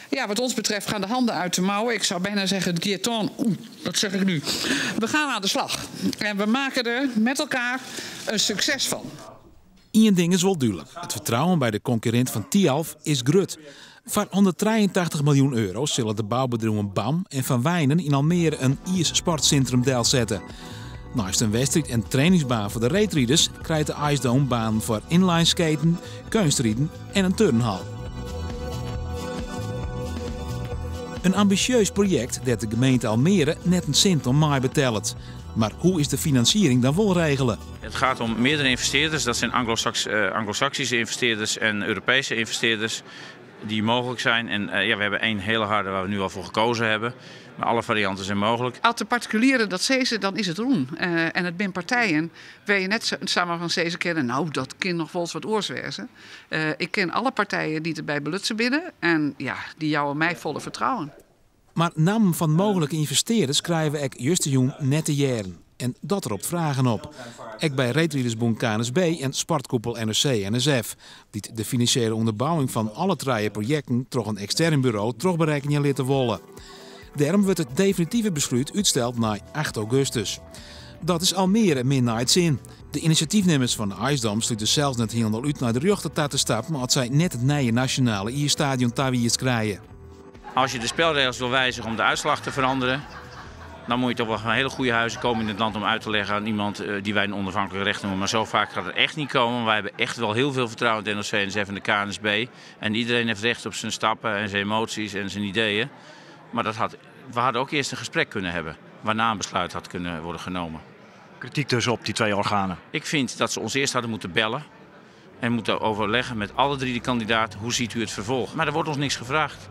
Ja, wat ons betreft gaan de handen uit de mouwen. Ik zou bijna zeggen, het geert on. Oeh, dat zeg ik nu. We gaan aan de slag. En we maken er met elkaar een succes van. Ien ding is wol dúdlik, it fertrouwen by de konkurrint fan Thialf is grut. Foar 183 miljoen euro sille de boubedriuwen BAM en Van Wijnen yn Almere in iissportsintrum delsette. Neist in wedstriid en trainingsbaan foar de reedriders krijt de IceDome banen foar inlineskaten, keunstriden en in turnhal. In ambisjeus projekt dêr't de gemeente Almere net in sint oan meibetellet. Mar hoe is de finansiering dan wol regele? Het gaat om meerdere investeerders. Dat zijn Anglo-Saxische investeerders en Europese investeerders die mogelijk zijn. En ja, we hebben één hele harde waar we nu al voor gekozen hebben. Maar alle varianten zijn mogelijk. As de partikulieren dat sizze, dan is it rûn. En it binne partijen wêr't je net samar fan sizze kinne, nou, dat kin noch wolris wat oars wêze. Ik ken alle partijen dy't derby belutsen binne en ja, dy jouwe my folle fertrouwen. Mar nammen fan mooglike ynvestearders krije we ek justerjûn net te hearren. En dat ropt fragen op. Ek by reedridersbûn KNSB en sportkoepel NOC-NSF, dy't de finansjele ûnderbouwing fan alle trije projekten troch in ekstern buro trochberekkenje litte wolle. Dêrom wurdt it definitive beslút útsteld nei 8 augustus. Dat is Almere min nei it sin. De inisjatyfnimmers fan de IceDome slute sels net hielendal út nei de rjochter ta te stappen as sy net it nije nasjonale iisstadion tawiisd krije. Als je de spelregels wil wijzigen om de uitslag te veranderen, dan moet je toch wel van hele goede huizen komen in het land om uit te leggen aan iemand die wij een onafhankelijke rechter noemen. Maar zo vaak gaat het echt niet komen. Wij hebben echt wel heel veel vertrouwen in het NOC-NSF en de KNSB. En iedereen heeft recht op zijn stappen en zijn emoties en zijn ideeën. Maar we hadden ook eerst een gesprek kunnen hebben, waarna een besluit had kunnen worden genomen. Kritiek dus op die twee organen? Ik vind dat ze ons eerst hadden moeten bellen en moeten overleggen met alle drie de kandidaten. Hoe ziet u het vervolg? Maar er wordt ons niks gevraagd.